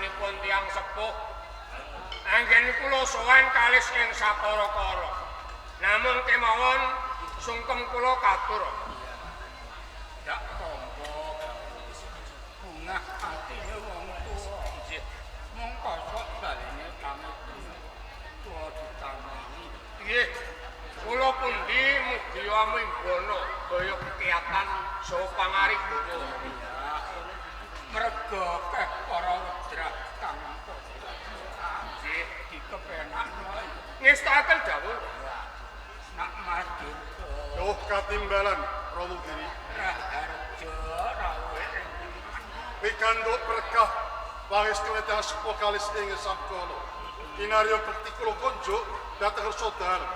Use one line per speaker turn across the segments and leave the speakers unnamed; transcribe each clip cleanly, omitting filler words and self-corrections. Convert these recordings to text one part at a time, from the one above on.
Panjenenganipun tiyang sepuh. Anggen kula sowan kalis ing sakara-kara. Namung kemawon sungkem kula katur.
Dak tampa bungah atine wong tuwa.
Nggih.
Mung kosok baline pamit tuwa ditamani.
Nggih. Kula pundi mugi amimbana daya kekiyatan saha pangarigawa.
Iya. Merga keh para wedrah kang padha
Nggih.
dikepenakno.
Ngestakaken dawuh.
Nak Mas Durga
Duh katimbalan Romo Giri.
Raharja rawuh ing
Pikantuk berkah pangestu ingkang sepuh kalis ing Sabkala. Kinarya bekti kula kunjuk dhateng kersa dalem.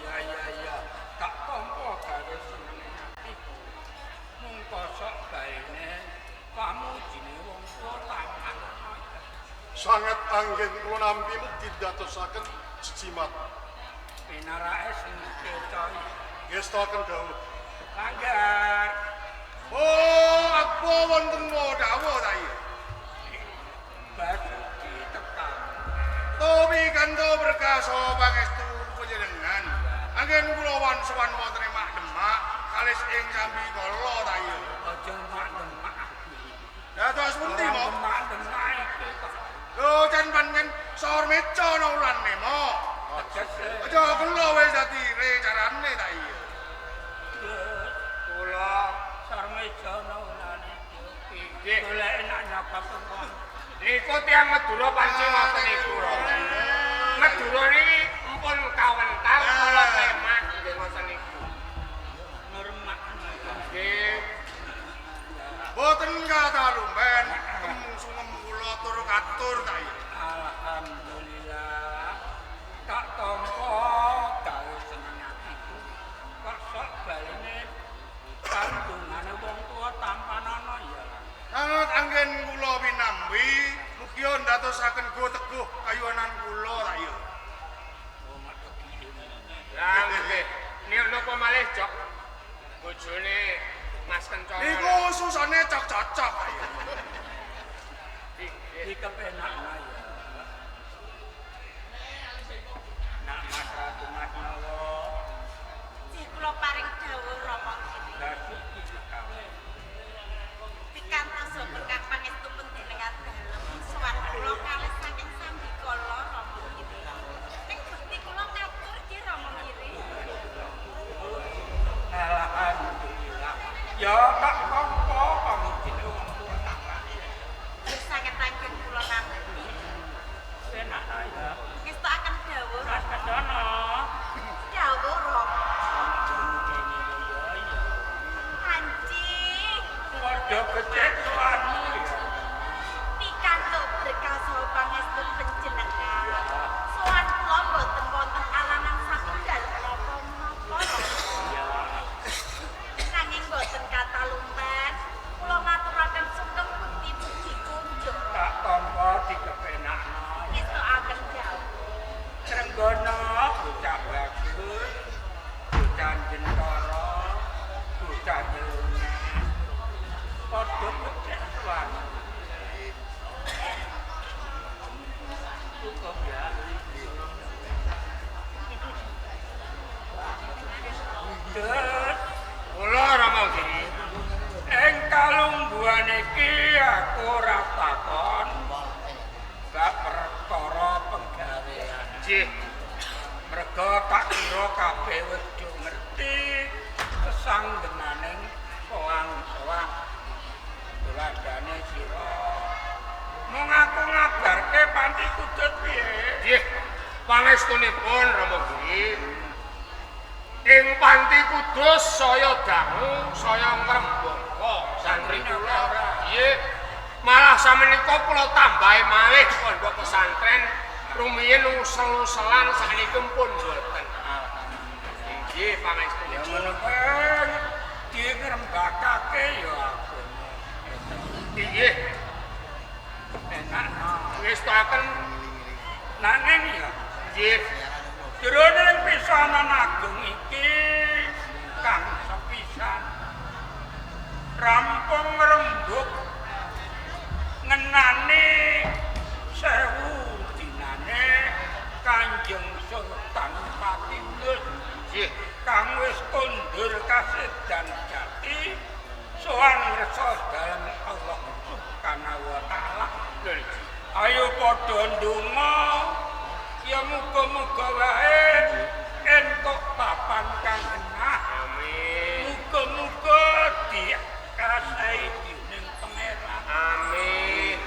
Iya iya iya, tak tampa gawe senenge atiku. Mung kosok baene pamujine wong tuwa taman.
Sangat anggen kula nampi mugi dadosaken jejimat.
Pinarake sing kecoy.
Ngestakaken dawuh.
Langgar.
Oh, apa wonten dawuh ta iya?
Basuki tekan.
Tobi kanto berkah saha pangestu panjenengan. Anggen kula wan sowan wonten ing Mak Demak kalis ing Sambikala ta iya.
Aja Mak Demak.
Dados pundi mo?
Mak Demak iki kok.
Lho jan pancen sor meca ana ulane mo.
Tegese.
Aja kula wis dadi re carane ta iya.
Kula
Sor meja ana ulane.
inggih.
Golek enak nyapa wong.
Niku tiyang Madura panci ngoten niku. Madura niki empun kawentar kala temak nggih ngoten niku.
Nurmak.
Nggih.
Boten katalumben kemungsungem kula tur katur ta iya.
Alhamdulillah. Tak tampa gawe seneng atiku. Kok sok baline kandungane wong tuwa tampanana ya.
Sangat anggen kula pinambi mugi ndadosaken go teguh kayuwanan kula ta iya.
Oh mak tegi.
Lah nggih. Niku napa malih jok bojone Mas Kencana.
Niku susane cok cocok ta iya.
Nggih.
Iki kepenakna ya. Nak Mas Ratu Mas Nawa
Nggih kula paring dawuh Rama Giri.
Basuki tekan.
Pikantos berkah pangestu panjenengan dalem sowan kula kalih saking Sambikala Rama Giri. Ning bekti kula katur nggih Rama Giri.
Alhamdulillah. Ya tak tampa pamujine wong tuwa tampane.
Nggih saged anggen kula nampi.
Penakna ya.
Ngestakaken dawuh
Mas Kencana.
Dawuh Rama.
Ya ya.
Panci
Padha becik tuanmu ya.
pikantuk berkah saha pangestu panjenengan. Sowan kula mboten wonten alangan satunggal menapa-menapa Rama.
Ya.
Nanging boten katalumpen, kula ngaturaken sungkem bekti puji kunjuk.
Tak tampa dikepenakno.
Ngestokaken dawuh.
Trenggono bocah bagus, bocah jentara, bocah jelunan. Padha becik tuanmu. Cukup ya. Terus
Kula Rama Giri.
ing kalungguhan iki aku ora takon bab perkara penggawean.
Nggih.
Merga tak kira kabeh wis do ngerti sesanggenaning soang-soang tuladhane sira. Mung aku ngabarke Panti Kudus piye?
Nggih. Pangestunipun Rama Giri. Ing Panti Kudus saya dangu, saya ngrembaka santri kula. Nggih. Malah samenika kula tambahi malih pondok pesantren rumiyin usel-uselan sakniki pun mboten. Nggih, pangestunipun.
Ya ngono kuwi dingrembakake ya aku.
Nggih.
Enakno.
Ngestakaken
Nanging ya
nggih.
jroning pisanan agung iki kang sepisan rampung ngrembug ngenani 1000 dinane Kanjeng Sultan Patiunus
Nggih.
Kang wis kondur kasedan jati sowan ngrsa dalem Allah Subhanahu wa taala. Ayo padha ndonga ya muga-muga wae entuk papan kang genah.
Amin.
Muga-muga dikasahi dening Pangeran.
Amin.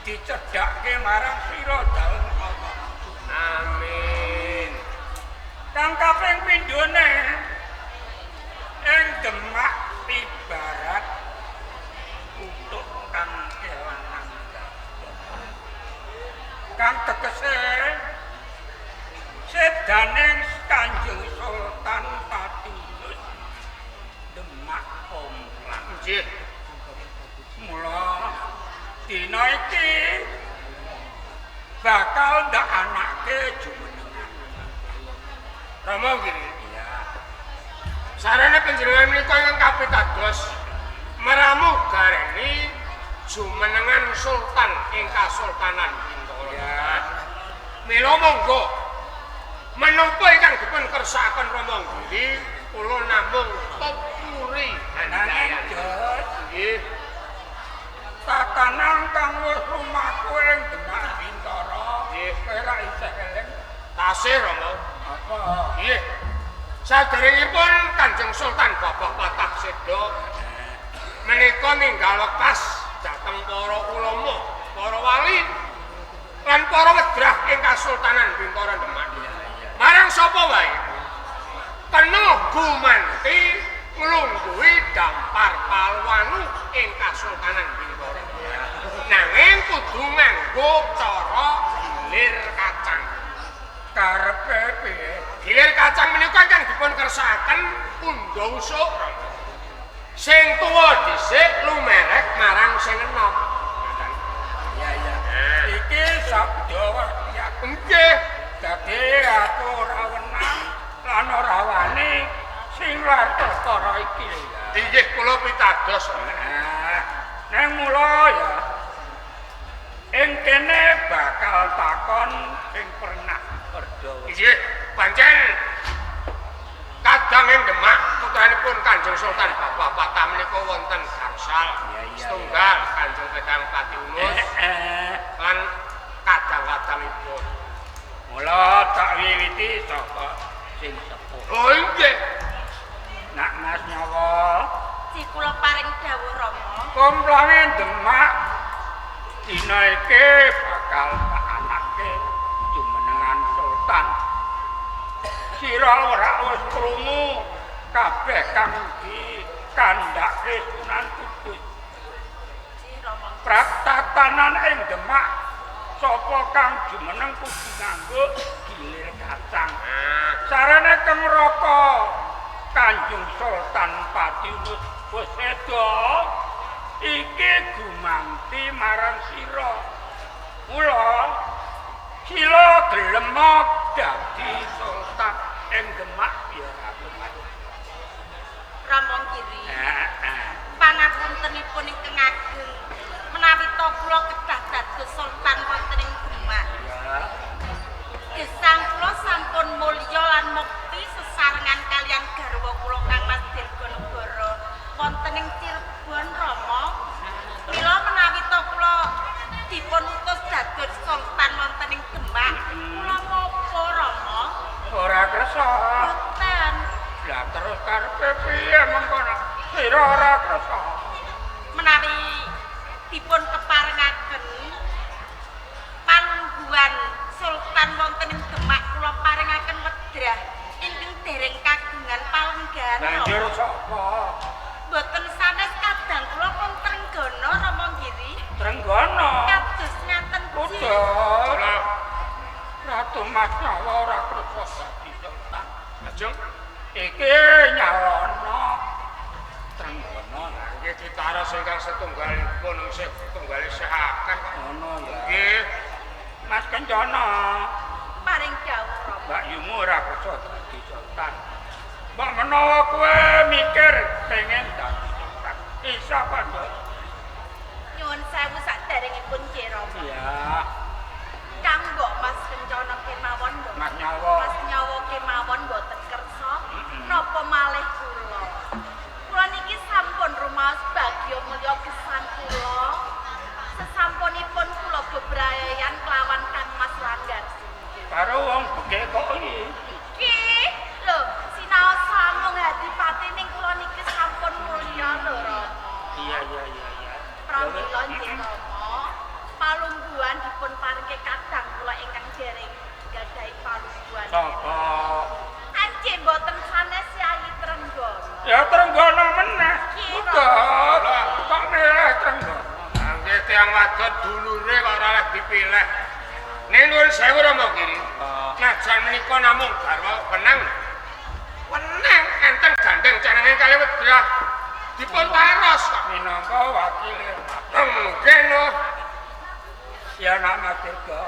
Dicedhakke marang sira dalem Allah.
Amin.
Kang kaping pindhone ing Demak ibarat kutuk kang kelangan. Kang tegese sedaning Kanjeng Sultan Patiunus Demak Komplang.
Nggih.
Mula dina iki bakal ndak anake jumenengan.
Rama nggih.
Iya.
Sarana panjenengan menika ingkang kapitados meramu gareni jumenengan Sultan ing Kasultanan Bintara.
Ya.
Mila monggo menapa ingkang dipun kersakaken Rama nggih kula namung tepuri
Nanging
handayani.
Jos,
Nggih.
tatanan kang wis lumaku ing Demak Bintara,
Nggih.
kowe ra isih eling
Tasih Rama.
apa?
Nggih. Saderengipun Kanjeng Sultan Babah Patah seda menika ninggal wekas dhateng para ulama, para wali lan para wedrah ing Kasultanan Bintara Demak. Marang sapa wae kena gumanti nglungguhi dampar palwanu ing Kasultanan Bintara. Nanging kudu nganggo cara gilir kacang.
Karepe piye?
Gilir kacang menika ingkang dipun kersakaken undha usuk. Sing tuwa dhisik lumerek marang sing enom.
Iya iya. Iki sabda wasiat.
Nggih.
Dadi aku ora wenang lan ora wani sing lar perkara iki ya.
Inggih kula pitados.
Nah, neng mula ya. Ing kene bakal takon sing pernah kerja.
Inggih, pancen kadang ing Demak putranipun Kanjeng Sultan Babah Patah menika wonten gangsal setunggal Kanjeng Pedang Patiunus lan kadang-kadangipun.
Mula tak wiwiti saka sing sepuh.
Oh inggih.
Nak Mas Nyawa,
Si kula paring dawuh Rama.
komplange Demak dina iki bakal tak anake jumenengan sultan. Sira ora wis krungu kabeh kang dikandhake Sunan Kudus.
Si Rama.
Pratatanan ing Demak sapa kang jumeneng kudu nganggo gilir kacang. Sarane keng Raka Kanjeng Sultan Patiunus wis seda iki gumanti marang sira. Mula sila gelem dadi sultan ing Demak ya Ratu Mas.
Rama Giri.
Heeh.
Pangapuntenipun ingkang ageng menawi ta kula kedah dados sultan wonten ing Demak.
Ya.
Gesang kula sampun mulya lan mukti sesarengan kalian garwa kula Kang Mas Dirgonegara wonten ing Cirebon Rama. Mila menawi ta kula dipun utus dados sultan wonten ing Demak, kula ngopo Rama?
Ora kersa.
Boten.
Lah terus karepe piye mengkono? Sira ora kersa.
Menawi dipun keparengaken palungguhan sultan wonten ing Demak kula parengaken wedrah ingkang dereng kagungan palenggahan.
Banjur sapa?
Boten sanes kadang kula pun Trenggana Rama Giri.
Trenggana.
Kados ngaten Ji.
Udah. Ratu Mas Nyawa ora kersa dadi sultan.
Lajeng
Iki nyalono Trenggana.
nggih ditaros ingkang setunggalipun isih tunggal isih akeh kok.
Ngono ya.
Nggih.
Mas Kencana,
Paring dawuh Rama.
Mbak Yumu ora kersa dadi sultan. Mbok menawa kowe mikir pengen dadi sultan. Isa apa, Nduk?
Nyuwun sewu saderengipun Nggih Rama.
Iya.
Wadon dulure kok ora oleh dipilih. Ning nuwun sewu Rama Giri. Najan menika namung garwa wenang. Wenang enten gandeng cenenge kali wedrah. Dipun taros kok
minangka wakile.
Nggih no.
Ya nak Mas Dirga.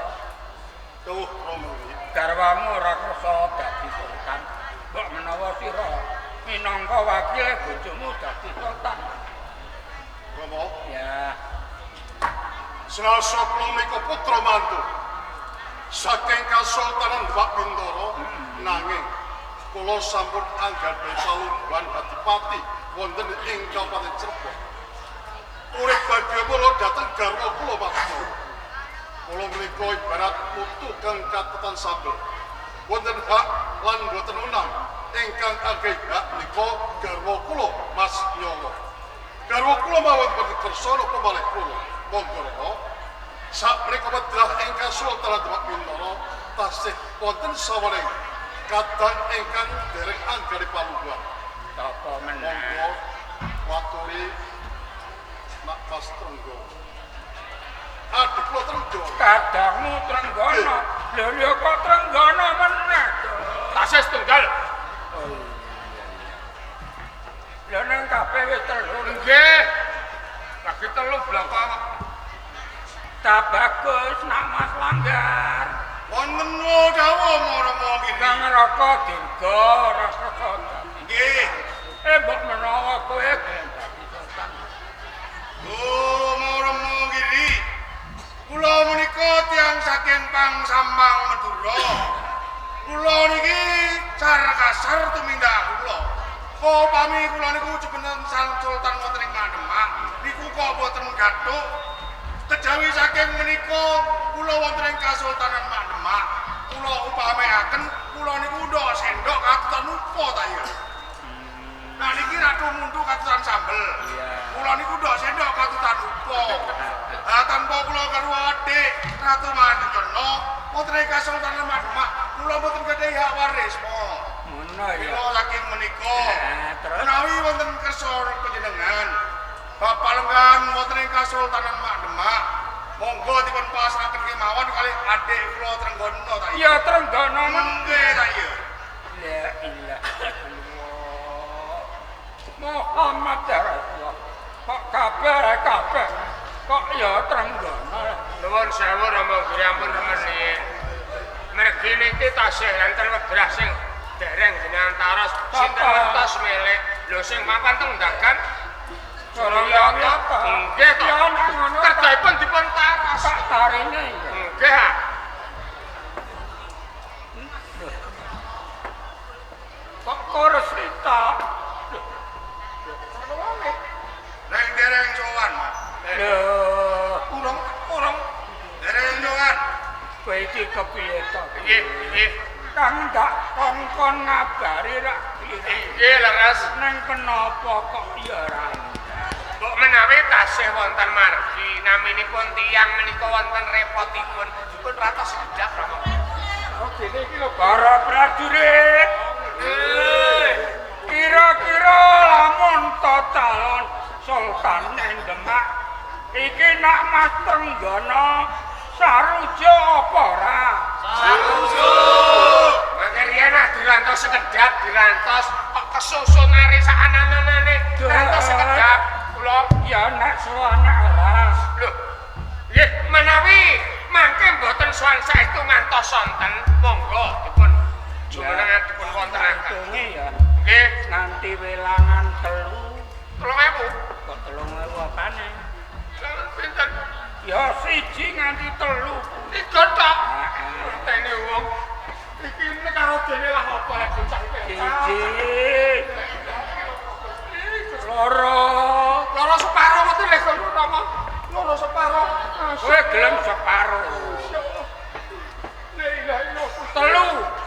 Dawuh Rama Giri.
Garwamu ora kersa dadi sultan. Mbok menawa sira minangka wakile bojomu dadi sultan.
Rama.
Ya.
Senasa kula menika putra mantu saking Kasultanan Demak Bintara, nanging kula sampun anggadhahi palungguhan adipati wonten ing Kabupaten Cirebon. Urip bagya kula dhateng garwa kula Mas. Kula menika ibarat putu kang katetan sambel. Wonten hak lan boten wenang ingkang anggahi hak menika garwa kula Mas Nyawa. Garwa kula mawon boten kersa napa malih kula. Monggo Rama. Sakmenika wedrah ing Kasultanan Demak Bintara tasih wonten sawening kadang ingkang dereng anggadhahi palungguhan.
Sapa meneh?
Monggo waturi Nak Mas Trenggono. Adhi kula Trenggono.
Kadangmu Trenggono. Lho lho kok Trenggono meneh?
Tasih setunggal.
Oh iya. Lho nang kabeh wis telu.
Nggih. Lagi telu bloko kok.
Ta bagus nak Mas Langgar.
Wonten dawuh Rama Giri.
Kang Raka Dirga ora kersa.
Nggih.
Mbok menawa kowe gelem dadi sultan.
Oh, Rama Giri. Kula menika tiyang saking Pangsambang Madura. Kula niki cara kasar tumindak kula. Kok pami kula niku jebenen sang sultan wonten ing Demak niku kok boten gathuk. Kejawi saking menika kula wonten ing Kasultanan Demak. Kula upamekaken kula niku ndok sendok katutan upa ta ya. Nah niki ratu mundu katutan sambel. Kula niku ndok sendok katutan upa. Ah tanpa kula karo adik Ratu Mandana wonten ing Kasultanan Demak kula mboten gadhahi hak waris mo.
Ngono ya.
Kula saking menika menawi wonten kersa panjenengan Bapak lenggan wonten ing Kasultanan Demak monggo dipun pasrahaken kemawon kalih adik kula Trenggono ta
iya. Ya Trenggono
nggih ta iya.
La ilaha illallah Muhammad Rasulullah. Kok kabeh kabeh kok ya Trenggono.
Nuwun sewu Rama Giri ampun remen riyin. Mergi niki tasih enten wedrah sing dereng jenengan taros sinten ngertos melek. Lho sing mapan teng dagan
Surya
nggih to. Kerjaipun dipun taros
tak tarine.
Nggih.
Kok kores ta?
Reng dereng sowan, Mas.
Lho,
urung
dereng sowan.
Kowe iki kepiye to?
Nggih, nggih.
Kang ndak kongkon ngabari rak piye?
Nggih, leres.
Neng kenapa kok ya ora?
Mbok menawi tasih wonten margi naminipun tiyang menika wonten repotipun dipun ratos sekedhap Rama.
Oh, dene iki lho para prajurit. Kira-kira lamun to calon sultan ning Demak iki nak Mas Trenggono saruja apa ora?
Saruja. Mangke riyen dirantos sekedhap dirantos kok kesusun are sakananane dirantos sekedhap kula
ya nek sowan ora.
Lho nggih menawi mangke mboten sowan saestu ngantos sonten monggo dipun jumenengan dipun wontenaken.
Ya.
Nggih
nganti welangan 3.
3.000.
Kok 3.000 apane?
Pinten?
Ya 1 nganti 3.
3 tok. Ngertene wong. Iki nek karo dene lah apa lek bocah iki.
1. 2.
Loro separo mesti lek ngono Rama. Loro separo.
Kowe gelem separo.
La ilaha illallah.
3.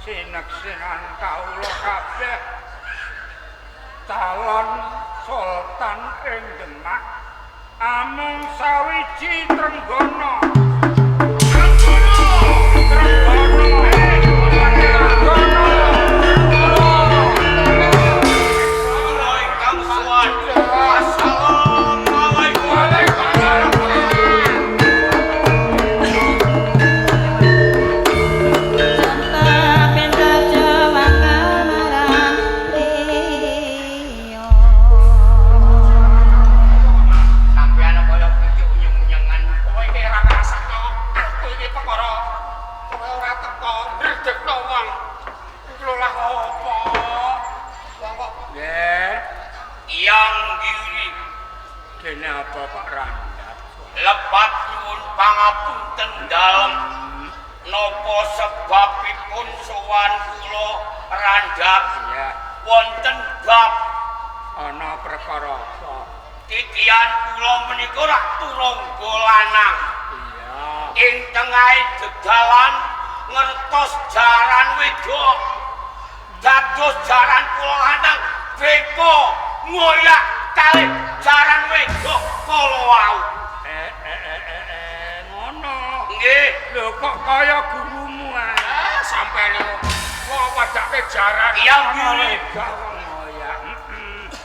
Sineksenan kawula kabeh tak Amung sawiji Trenggana.
Lepat nyuwun pangapunten dalem napa sebabipun sowan kula randhap wonten bab
ana perkara apa?
Titian kula menika rak turangga lanang.
Iya.
Ing tengahe dedalan ngertos jaran wedok. Dados jaran kula lanang beko ngoyak kalih jaran wedok kala wau.
Ngono.
Nggih.
Lho kok kaya gurumu ae.
Sampeyan niku wong padake jaran
Yang ngene.
Ngoyak.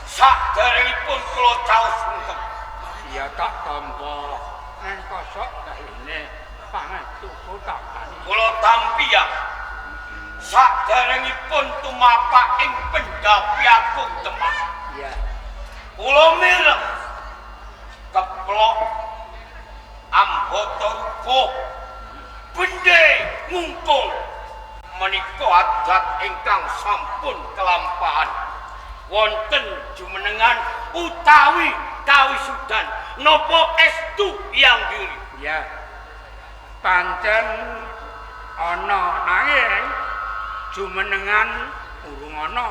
Saderengipun kula caos sungkem.
Ya tak tampa. Nang kosok daine pangestuku tampani.
Kula tampi ya. Saderengipun tumapak ing pendhapi agung Demak.
Iya.
Kula mireng keplok ambata rukuh bende ngungkung menika adat ingkang sampun kelampahan wonten jumenengan utawi kawisudan napa estu Hyang Giri.
Ya. Pancen ana nanging jumenengan urung ana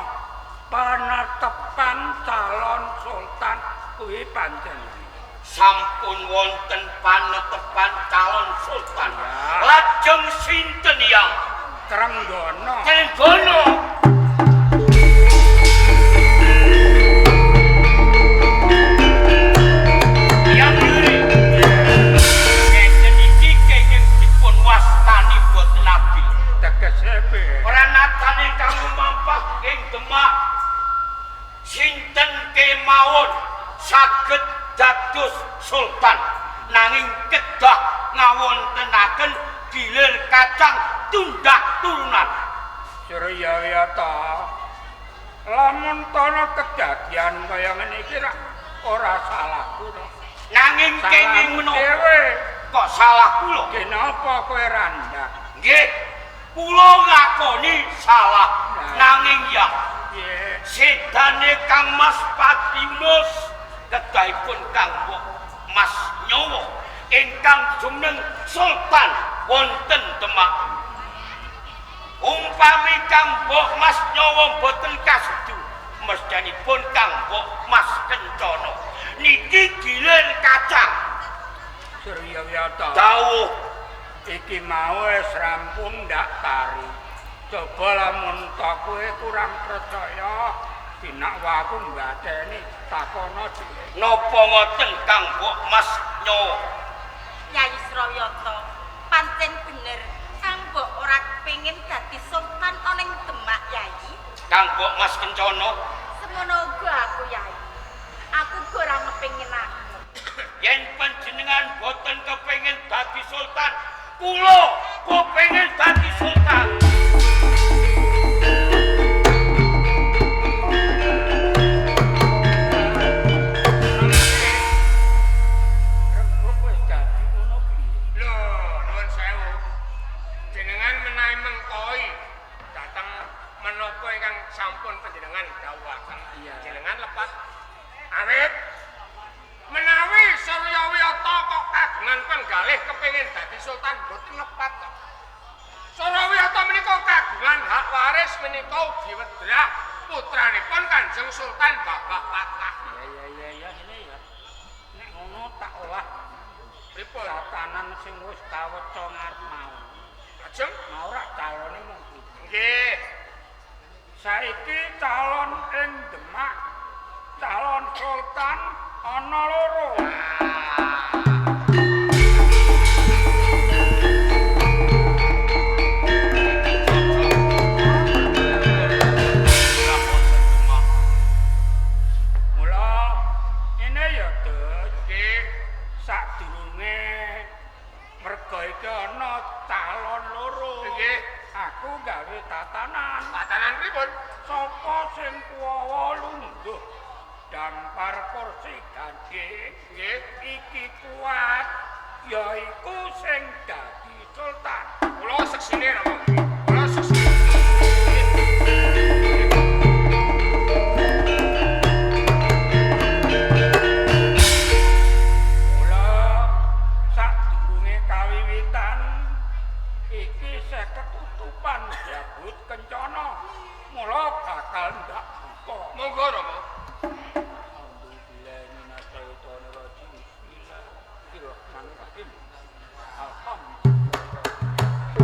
penetepan calon sultan kuwi pancen
sampun wonten panetepan calon sultan.
Ya.
Lajeng sinten yang
Trenggana.
Trenggana. Yang Giri. Ngeten iki kenging dipun wastani boten adil.
Tegese piye?
Pranatan ingkang lumampah ing Demak sinten kemawon saged dados sultan nanging kedah ngawontenaken gilir kacang tundak turunan.
Suryawiyata, lamun ana kedadian kaya ngene iki rak ora salahku to.
Nanging kenging
Salahmu
menapa
dhewe.
kok salah kula?
Kenapa kowe randhak?
Nggih, kula ngakoni salah nanging ya
Piye?
sedane Kang Mas Patimus kedahipun Kang Mbok Mas Nyawa ingkang jumeneng sultan wonten Demak. Umpami Kang Mbok Mas Nyawa boten kasedu, mesthyanipun Kang Mbok Mas Kencana niki gilir kacang.
Suryawiyata,
Dawuh
iki mau wis rampung ndak tari. Coba lamun ta kowe kurang percaya, dinakwa aku mbateni takono dhewe.
napa ngoten Kang Mbok Mas Nyawa?
Yai Srawiyata, pancen bener Kang Mbok ora kepengin dadi sultan ana ing Demak, Yai.
Kang Mbok Mas Kencana,
Semono uga aku, Yai. Aku uga ora kepengin aku.
yen panjenengan boten kepengin dadi sultan, kula kepengin dadi sultan.
Rembug wis dadi ngono piye?
Lho, nuwun sewu. Jenengan menawi mengkoi dhateng menapa ingkang sampun panjenengan dawuhaken.
Iya.
Jenengan lepat awit menawi Suryawiyata kok kagungan penggalih kepengin dadi sultan mboten lepat kok. Suryawiyata menika kagungan hak waris menika ugi wedrah putranipun Kanjeng Sultan Babah Patah.
Ya ya ya ya ngene ya. Nek ngono tak olah
Pripun?
tatanan sing wis kaweca ngarep mau.
Lajeng
Mau rak calone mung kuwi.
nggih.
Saiki calon ing Demak, calon sultan ana loro.
Ah, Pripun?
Sapa sing kuwawa lungguh dampar kursi gandeng
Nggih.
iki kuat yaiku sing dadi sultan.
Kula seksine Rama. Kula seksine.
Mula sadurunge kawiwitan iki seketutupan jabut kencana. Mula bakal ndak buka.
Monggo Rama.
Alhamdulillah minasyaitonirrajim. Bismillahirrahmanirrahim. Alhamdulillah.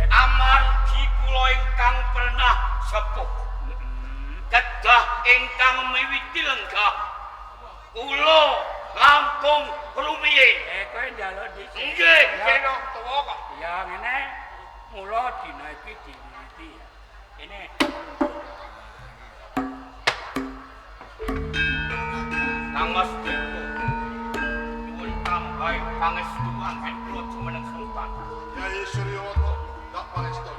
Amargi kula ingkang pernah sepuh kedah ingkang miwiti lenggah kula langkung rumiyin.
Kowe njaluk dhisik.
Nggih.
Kene tuwa kok.
Ya ngene, mula dina iki diwiwiti ya. Kene.
Kang Mas Dirgo nyuwun tambahi pangestu anggen kula jumeneng sultan.
Yai Suryawata ndak pangestu.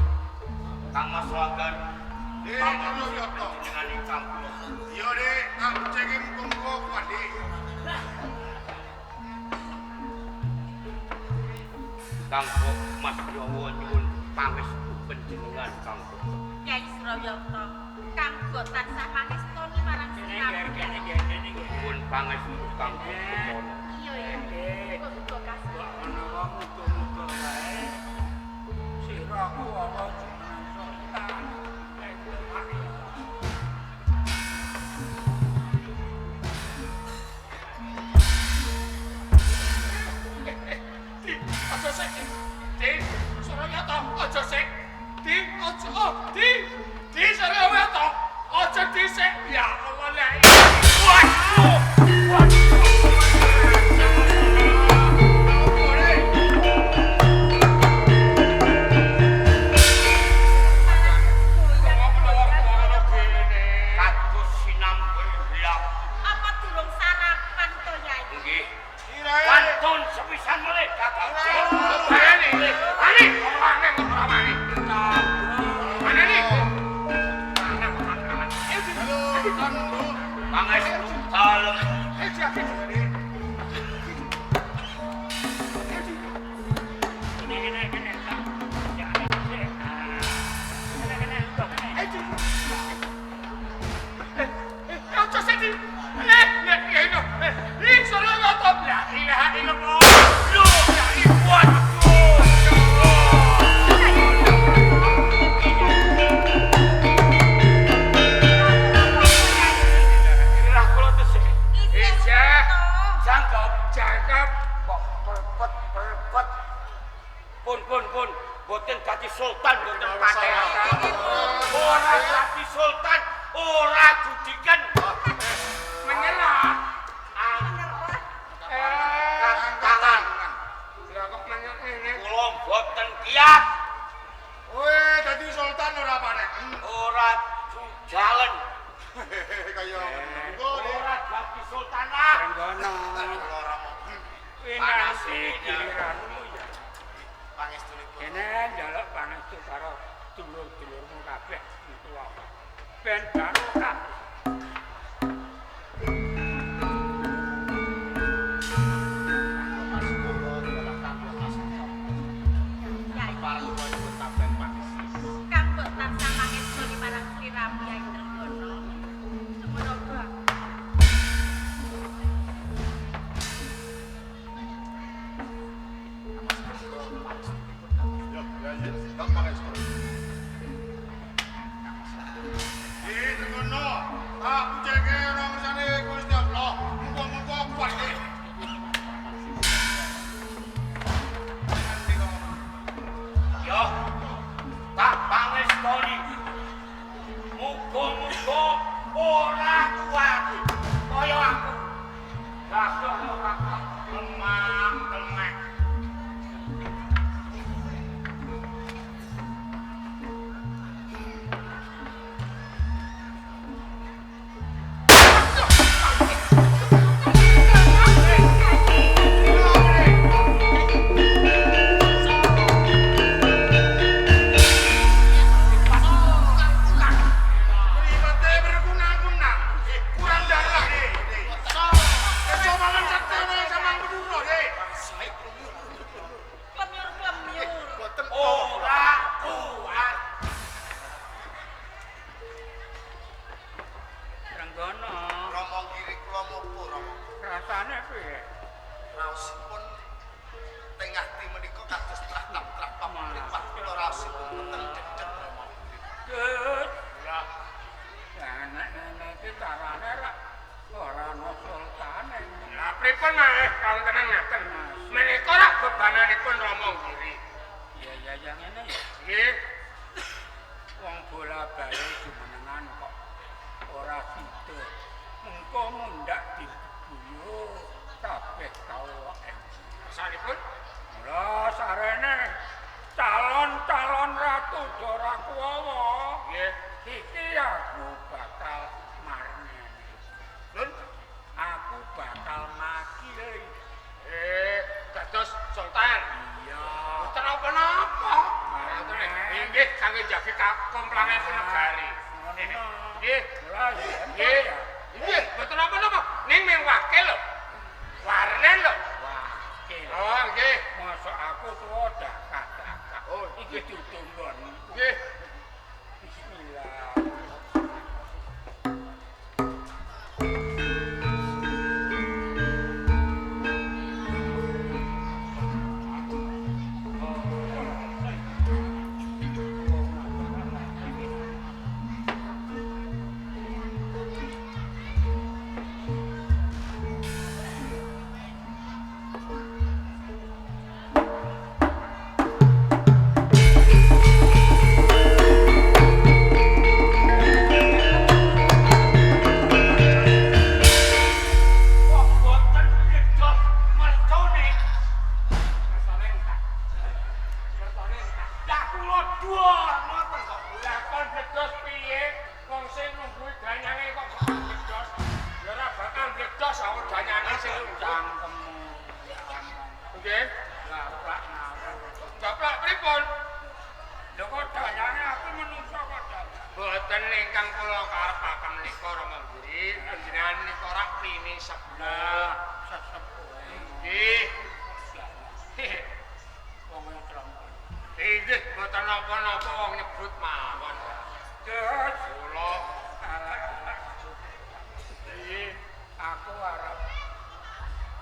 Kang Mas Langgar
Dik, Suryawata.
panjenengan ingkang kula
Iya, Dik, tak ceki muga-muga kuat, Dik.
Kang Mas Yawa nyuwun pangestu panjenengan Kang.
Kyai Suryata, kang go tansah mangestoni marang
Kene
Sri
ger, kene
Prabu.
ger, kene ger.
Nyuwun pangestu Kang Kencana.
Iya ya. Muga-muga kasih.
Kok ana wong muga-muga wae. Siraku ana jumeneng sultan.
Di, aja sik. Di, Suryata, aja sik. Di, aja. Oh, di. Di Suryata, aja dhisik. Ya Allah la.
Waduh. Waduh. Kados sinambel lak.
Apa durung sarapan to, Yai?
Nggih.
Sirahe.
Wantun sepisan malih Kakang.
Ani, ani, ora wani. Mana nih? Mana mana?
Halo, Kang Bro.
Pangestu dalem.
Kene kene kene. Ya, dhisik. Kene kene kene.
Aja sik. Eh, eh, eh, eh, Suryata, la ilaha illallah.
Lho, waduh. Sirah kula tesih
Ijah.
jangkep.
Jangkep.
Kok perpet-perpet. Pun pun pun boten dadi sultan boten patehan. Ora dadi sultan, ora judikan.
Menyerah.
Tangan.
Lah kok menyerah ngene?
Kula boten kiat,
Kowe dadi sultan ora patek.
ora jujalen,
Kaya ngono, Dik.
ora dadi sultanah.
Trenggono.
Ora mau.
Kuwi nanti giliranmu ya.
Pangestunipun.
Kene njaluk pangestu karo dulur-dulurmu kabeh tuwa. Ben barokah.
Yai, kang mbok tansah mangestoni marang sliramu Yai Trenggono. Semono
Ya, Yai, ndak pangestu.
Dik, Trenggono.
Raosipun teng ati menika kados trah-trah pamripat kula raosipun peteng dedeg Rama.
Gus. Lah nek ngene iki carane rak ora ana sultane.
Lah pripun malih kawontenan ngaten. Menika rak bebananipun Rama Giri.
Iya iya ya ngene ya.
Nggih.
Wong bola-bali jumenengan kok ora sida. Mengko mundhak diguyu kabeh kawula ing.
Asalipun
Mula sarene calon-calon ratu Dora Kuwawa.
Nggih.
Iki aku bakal marneni.
Nun,
aku bakal makili.
Dados sultan.
Iya.
Mboten napa-napa. Nggih, kangge njagi kakomplangipun negari. Nggih. Nggih. Nggih, mboten napa-napa. Ning mung wakil lho. Warnen lho.
Wakil.
Oh, nggih.
Mosok aku tuwa dakak-dakak.
Oh,
iki dudu nggonku.
Nggih.
Bismillah.
Kok boten bledhos mercone.
Mertone entak. Mertone entak.
Lah kula duwar ngoten kok.
Lah kon bledhos piye? Wong sing nungguhi danyange kok bledhos. Ya ora bakal bledhos aku danyange sing nunggu.
Cangkemmu.
Nggih.
Gaplak ngawur.
Gaplak pripun?
Lho kok danyange aku menungso kok danyang.
Boten ingkang kula karepaken menika Rama Giri, panjenengan menika rak pini sebelah.
Lah sesepuhe.
Nggih.
Wong trompo.
Nggih, boten napa-napa wong nyebut mawon.
Gus,
Kula
ala-ala.
nggih
Aku arep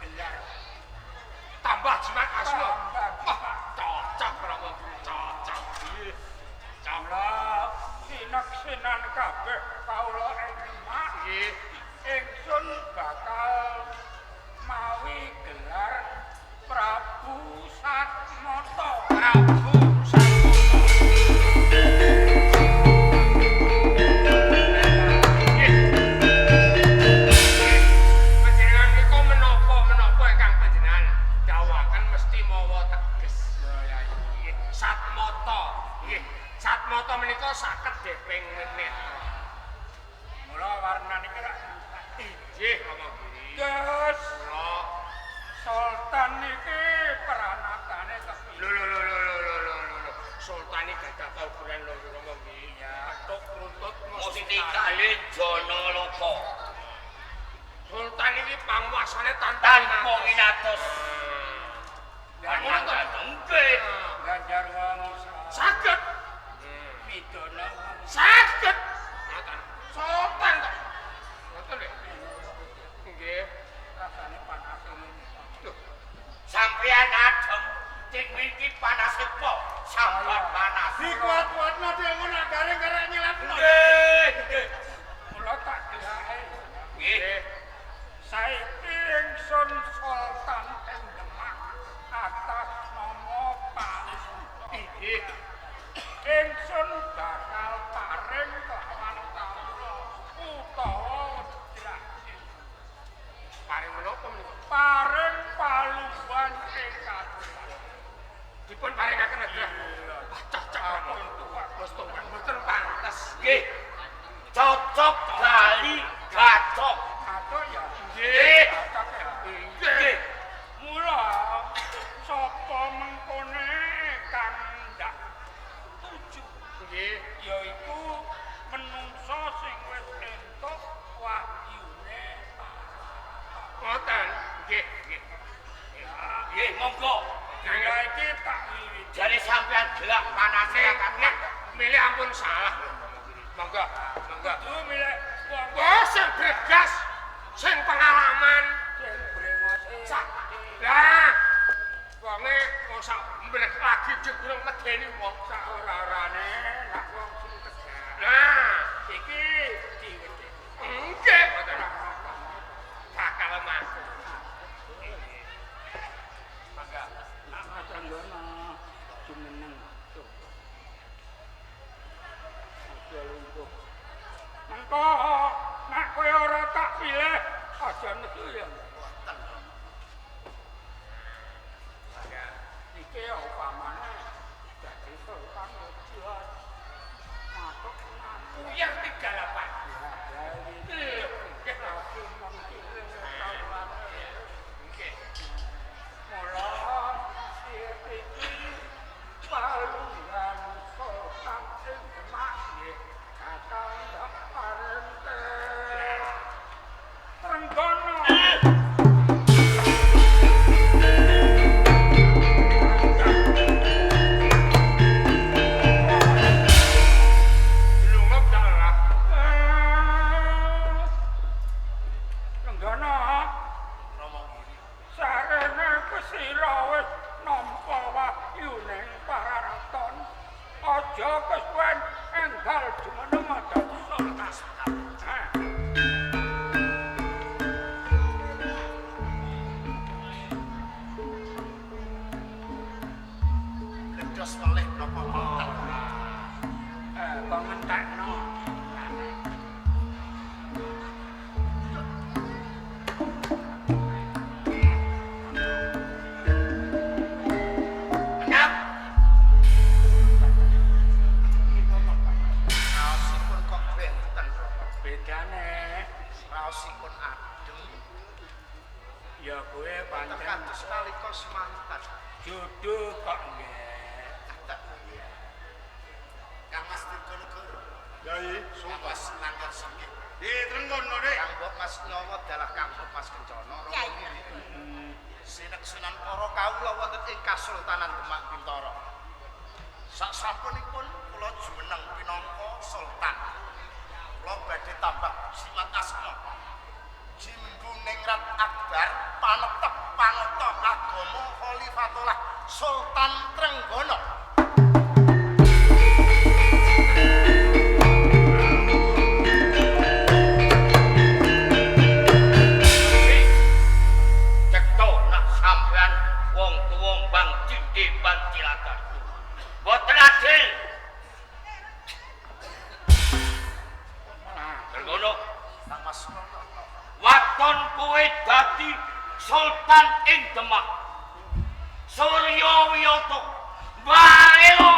gelar
tambah jimat asma.
Tambah
Wah, cocok Rama Giri, cocok. Nggih. Cocok.
Mula sineksinan kabeh kawula ing Demak.
Nggih.
Ingsun bakal mawi gelar Prabu Satmata.
Prabu Satmata. Nggih. Panjenengan nika menapa-menapa ingkang panjenengan dawuhaken mesti mawa teges. Nggih, Satmata. Nggih, Satmata menika saged deping netra.
Mula warnane iki rak
Inggih, Rama Giri.
Gus,
Kula
Sultan iki peranatane kepiye?
lho lho lho lho lho lho lho lho. Sultan iki gadah paugeran lho Rama Giri.
Ya,
Tok runtut mesti
Mesti kali Janaloka.
Sultan iki panguasane tanpa
Tanpa minatos.
Ngono to?
Nggih.
Ganjar wong
Saged.
pidana.
Saged. Ngoten. Sultan to. Ngoten lho. Nggih.
Rasane panas ngene.
Duh,
Sampeyan adem sing mriki panase po, sambat panas.
Dikuat-kuatno dhewe ngono garing-garing nyelapno.
Nggih, nggih.
Mula tak gelake.
Nggih.
Saiki ingsun Sultan ing Demak atas nama Palusuta.
Nggih.
Ingsun bakal paring kelawan kawula utawa wedrasi.
Paring menapa menika?
Paring paluwan ing kadulan.
Dipun paringaken wedrah. Wah, cocok Rama. Wis tuwek mboten pantes.
Nggih. Cocok gali gacok.
Atau ya
Nggih.
cocok ya.
Nggih.
Mula sapa mengkone kang ndak tuju
Nggih.
yaiku menungso sing wis entuk wahyune
Ngoten. Nggih, nggih.
Nggih, monggo.
Lah iki tak wiwiti.
Jare sampean gelak panase
Nek nek milih ampun salah lho. Monggo, monggo.
Kudu milih wong
Oh, sing bregas, sing pengalaman.
sing brengose.
Lah gijing durung medeni wong
sak ora-orane nak wong sing tegar.
Nah,
iki diwedeni.
Nggih, mboten bakal lemah.
Mangga. Nak Trenggono jumeneng. Aja lumpuh. Mengko nek kowe ora tak pilih aja nesu ya.
Mboten.
Iki upamane dadi sultan aja matuk nang
Puyeng 38.
Nggih, aku mung cilik kawulane.
Nggih.
Mula iki palunggan sultan ing Demak nggih kakang ndak parente Trenggono.
Lunga dalah.
Trenggono,
Rama Giri.
Sarene kesira wis nampa wahyuning pararaton. Aja kesuwen enggal jumeneng dadi sultan. Ha.
Ledos melih napa mboten?
Kok ngentekno.
Enam.
Raosipun kok benten, Rama.
Bedane
Raosipun adem,
ya kowe pancen
kados nalika semanten.
Jodoh kok nggih.
Ngaten. Kang Mas Dirgonegoro.
Yai
Kang
Sultan.
Mas Nanggar Singgih.
Di Trenggono, Dik.
Kang Mbok Mas Nyawa dalah Kang Mbok Mas Kencana Rama
Yai.
Giri. Sineksunan para kawula wonten ing Kasultanan Demak Bintara. Sasampunipun kula jumeneng pinangka sultan. Kula badhe tambah jimat asma. Jimbu Ningrat Akbar panetep panata agama Khalifatullah Sultan Trenggono.
Cetha nak sampean wong tuwa mbang cindhe pancilatan. Mboten adil. Trenggono,
Kang Mas Nyawa.
waton kowe dadi sultan ing Demak. Surya Wiyata baelo.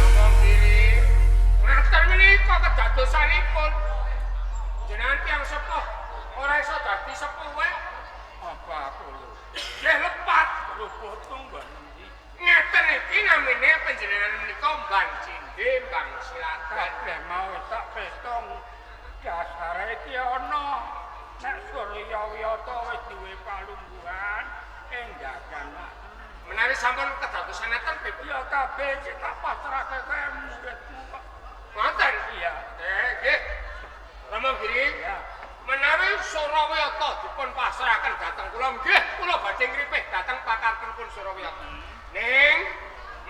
Rama Giri. Ngaten menika kedadosanipun. Jenengan tiyang sepuh ora iso dadi sepuh wae.
Apa aku lho?
Nggih lepat.
Luputku nggon endi?
Ngeten iki namine panjenengan menika Mbang Cindhe, Mbang Silatan.
Kabeh mau tak petung dasare iki ana. Nek Surya Wiyata wis duwe palungguhan ing dagan.
Menawi sampun kedadosan ngeten pripun?
Ya kabeh iki tak pasrahke kae muridmu kok.
Ngoten.
Iya.
Nggih. Rama Giri,
Iya.
menawi Surawiyata dipun pasrahaken dhateng kula nggih, kula badhe ngripih dhateng pakartenipun Surawiyata. Ning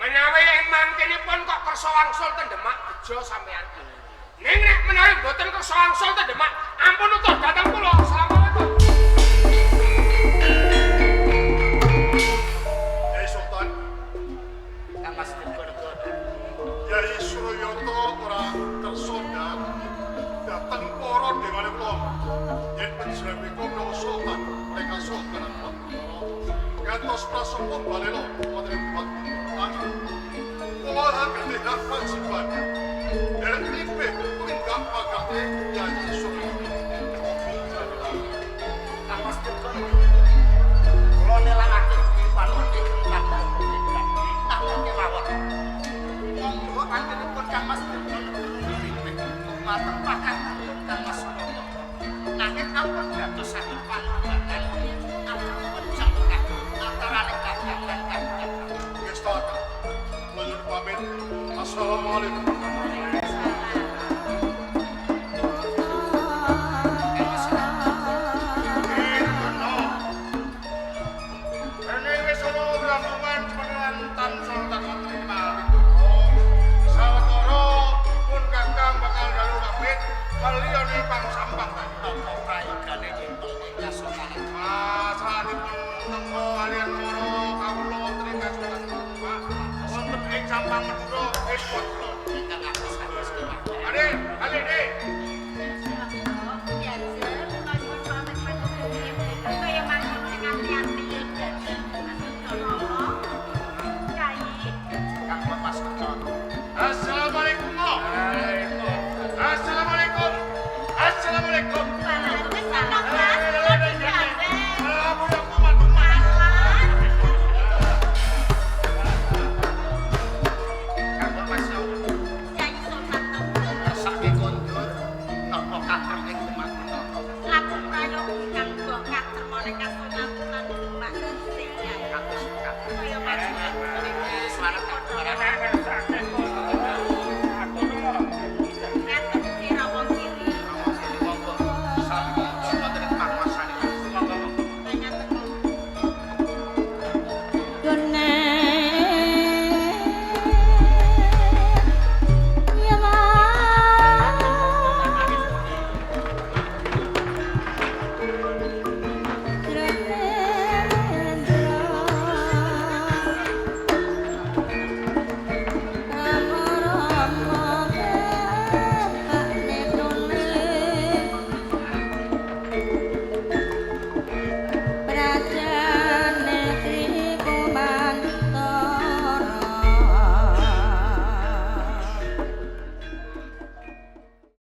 menawi ing mangkenipun kok kersa wangsul ten Demak bejo sampean. Ning nek menawi mboten kersa wangsul ten Demak, ampun utuh dhateng kula. Assalamualaikum.
Yai Sultan,
Kang Mas Dirgonegoro.
Yai Suryata ora kersa dhateng para dewane kula. Yen panjenengan menika minangka sultan, mereka sultan Bintara. Ngantos prasampa balela wonten ing Demak Bintara. Kula gadhah hak kewajiban. Derek nipih tumindak pakate Yai Suryata.
Kang Mas Dirgonegoro. Kula nelakake duwi panuwun ingkang tanpa namung kemawon. Monggo anggenipun Kang Mas Dirgonegoro ngripih dumateng pakartanipun Kang Mas Suryata. Nanging ampun dadosaken panuwun ampun cengkeh antarane kadang lan kadang.
Nggih, Kula nyuwun pamit. Assalamualaikum.